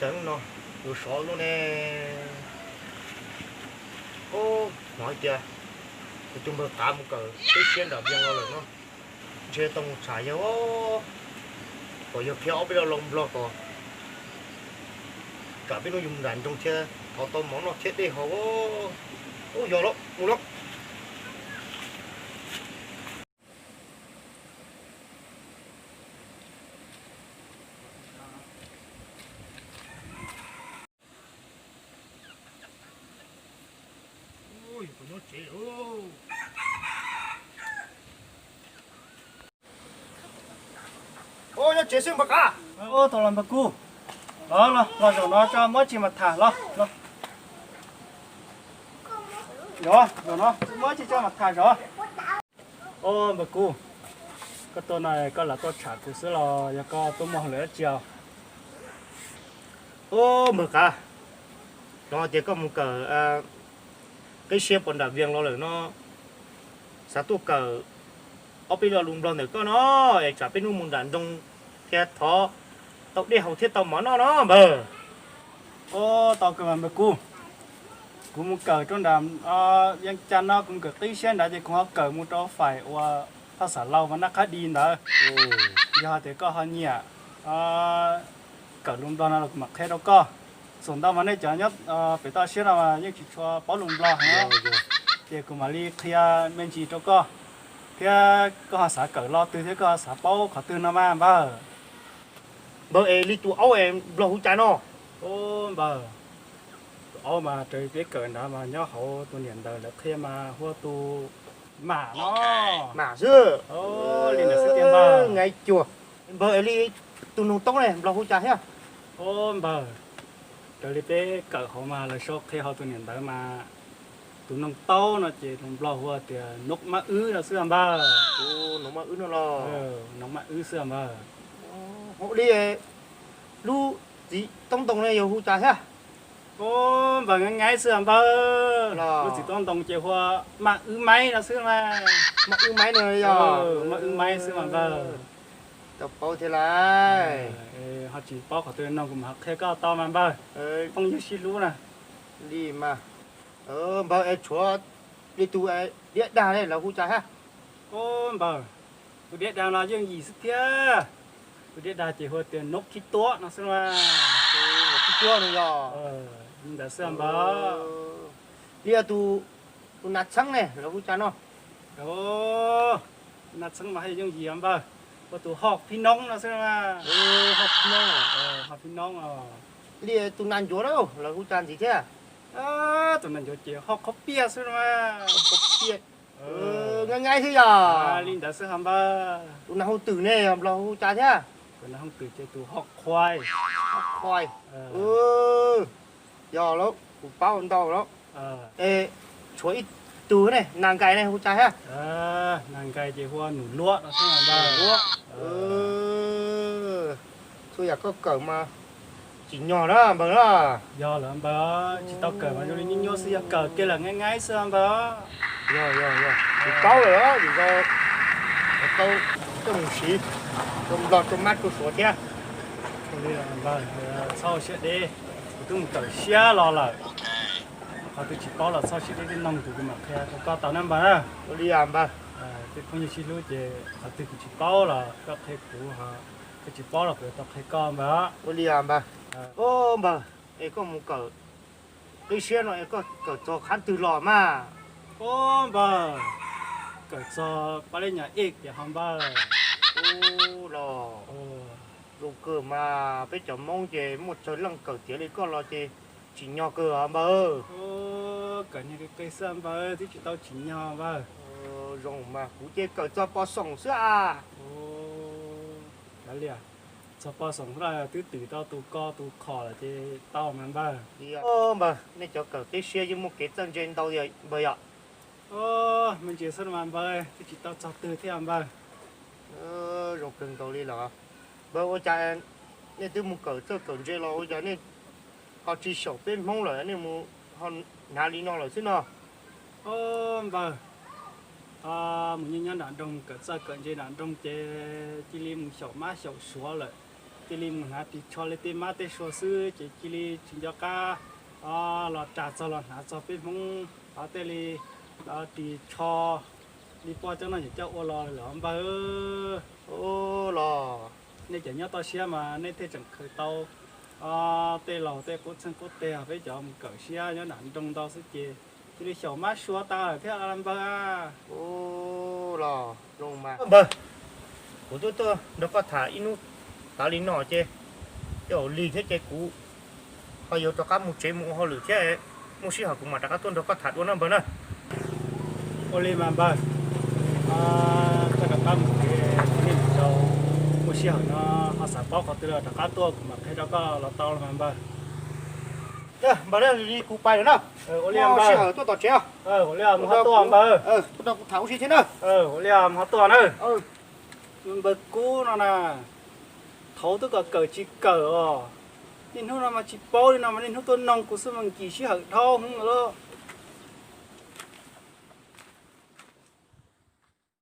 Teev no, yus sov lub ne. Ub, hnov hais tias kuv tus npawg Qav mus kawm tib siab nram Vias los lawm no. Ntshe tau mus tsham yawg, kom yawg qhia ob peb lo lus Nplog kom tsam peb hnub yus mus nram nroog thiab thov tau mov noj thiab dej haus. Ub, yog lawm, mus lawm. Nyob tsev xwb npawg Qav. Tau los npawg Kub. Los los los, zaum no tso muab tsis mas tham los los. Yog, zaum no muab tsis tso mas tham zov. Ub, npawg Kub, koj tuaj no koj lam tuaj tsham kuv xwb los yog koj tuaj muaj hauj lwm dab tsi os? Ub, npawg Qav, hnov tias koj mus kawm qib siab pos nram Vias los lawm no, xav tuaj kawm ob peb lo lus Nplog ntawm koj no, es tsam peb hnub mus nram nroog thiab thov tau dej haus thiab tau mov noj no npawg. Ub, tau kawg mas npawg Kub. Kuv mus kawm rau nram Vias Cas no, kuv mus kawm qib siab nrad ces kuv ho kawm mus rau fais uas phaj xas Laus mas naj qhab di ntawd. Yog hais tias koj ho nyiam kawm lus Nplog no los kuv mam qhia rau koj. Xaum ntau mas nej cov nyob pem toj siab no mas yeej tsis tshua paub lus Nplog heev, ces kuv mam li qhia me ntsis rau koj, thiab koj ho xav kawm lo twg thiab koj ho xav paub qhov twg no mas npawg. Npawg, es li tus aub es Nplog hu cas no? Ub npawg, tus aub mas raws li peb kawm nrad mas nyob hauv tus niam ntawv lawv qhia mas hu ua tus Mam no. Mam xwb. Li ntawd xwb tiag npawg. Npawg, es li tus noog taub ne Nplog hu cas thiab? Ub npawg, raws li peb kawm hauv mas lawv sau qhia hauv tus niam ntawv mas tus noog taub no ces lus Nplog hu tias noj maj wb no xwb npawg. Noj maj wb no los? Noj maj wb xwb npawg. Li lub txiv taub ntoo ne yog hu cas thiab? Ub npawg, nyaib nyaib xwb npawg. Lub txiv taub ntoo ces hu ua maj wb maib no xwb mas. Maj wb maib no yog? Maj wb maib xwb mas npawg. Tau paub thiab lauj. Ho tsis paub qhov twg no kuv mam ho qhia koj tau mas npawg. Phooj ywg sib hlub na. Li mas. Npawg, es tshuav li tus diab dag ne lawv hu cas thiab? Ub npawg, tus diab dag no yeej yim xwb thiab. Tus diab dag ces hu tias noj khib tuab no xwb mas. Noj khib tuab no yog? Li ntawd xwb npawg. Li tus nas txheeb ne lawv hu cas no? Nas txheeb mas yeej yim npawg, hu tus hoj phib noob no xwb. Hoj phib noob. Li tus nas ncuav lawv hu cas ntxiv thiab? Tus nas ncuav ces hoj qhob piaj xwb mas. Nyaib nyaib xwb yog? Li ntawd xwb npawg. Tus nas hooj twm ne Nplog hu cas thiab? Tus nas hooj twm ces tus hoj qhuai. Hoj qhuai. Yog lawm, kuv paub ntau lawm. Es tshuav ib tug ne, nas nkais ne hu cas thiab? Nas nkais ces hu ua num luab no xwb npawg. Txhua yam koj kawm mas tsim nyog na npawg na. Yog lawm npawg, tsis tau kawm mas zoo li nyuaj nyuaj xwb, yog kawm kiag lawm nyaib nyaib xwb npawg. Yog yog yog, kuv paub lawm, vim rau tau coj mus siv rau Nplog rau mab rau suav thiab. Txhob siab deb, kuv twb mus kawm siab los lawm. Qhov twg tsis paub los txhob siab deb, nug kuv, kuv mam qhia rau koj tau na npawg na. Ua li npawg. Tej phooj ywg sib hlub ces qhov twg kuv tsis paub los koj qhia kuv, koj tsis paub los kuv yuav tau qhia koj npawg. Ua li npawg. Npawg, es koj mus kawm qib siab no es koj kawm txog qhab twg los mas? Ub npawg, kawm txog pab leb nyuag ej tias ho npawg. Ub los, zoo kawg mas, peb cov Hmoob ces muaj tsawg leej kawm tiav li koj los ces tsim nyog kawg os npawg. Kawm niag qis qis xwb npawg, twb tsis tau tsim nyog npawg. Zoo mas, kuv ces kawm txog pos xoom xwb as. Kav liam, txog pos xoom xwb los twb twm tau tus ko tus khom lawm ces tau mas npawg. Npawg, nej cov kawm qib siab yeej muaj kev txawj ntse ntau li npawg yom? Me ntsis xwb mas npawg, twb tsis tau txog twg thiab npawg. Zoo kawg nkaus li los. Npawg, ua cas nej twb mus kawm txawj kawm ntse los ua cas nej ho tsis xyaum peb Hmoob lawm, nej mus ho hnav li no lawm xwb no? Ub npawg, mus nyob nyob nram nroog, kawm txawj kawm ntse nram nroog ces cia li mus xyaum mab xyaum suav lawm. Cia li mus hnav ris tsho li tej mab tej sua xwb ces cia li tsis nco qab los ras txog los hnav txog peb Hmoob tej li ris tsho li poj coj noj coj ua los lawm npawg. Los nej cov nyob toj siab mas nej thiaj tseem khaws tau tej laus tej qub txeeg qub teg, peb cov mus kawm siab nyob nram nroog ntau xwb ces cia li xyaum mab sua tas lawm thiab npawg. Los npawg, kuv twb tuaj nrog koj tham ib hnub tas li no ces, ces ua li thiab ces kuv ho yuav rov qab mus tsev mus ua hauj lwm thiab, muaj sij hawm kuv mam rov qab tuaj nrog koj tham dua na npawg na. Ua li mas npawg, koj rov qab mus tsev, nej mus tau, muaj sij hawm no ho xav paub qhov twg los rov qab tuaj kuv mam qhia rau koj los tau los mas npawg. Npawg, kuv pais lawm na. Ua li, sij hawm tuaj tom tsev. Ua li, mus ho tuaj npawg. Tuaj nrog kuv tham ua si thiab na. Ua li, mus ho tuaj na. Npawg Kub no na, thaum twb kom kawm tsis kawm os. Niaj hnub no mas tsis paub li no mas niaj hnub tuaj noog kuv xwb mas nkim sij hawm dhau hwv lawm.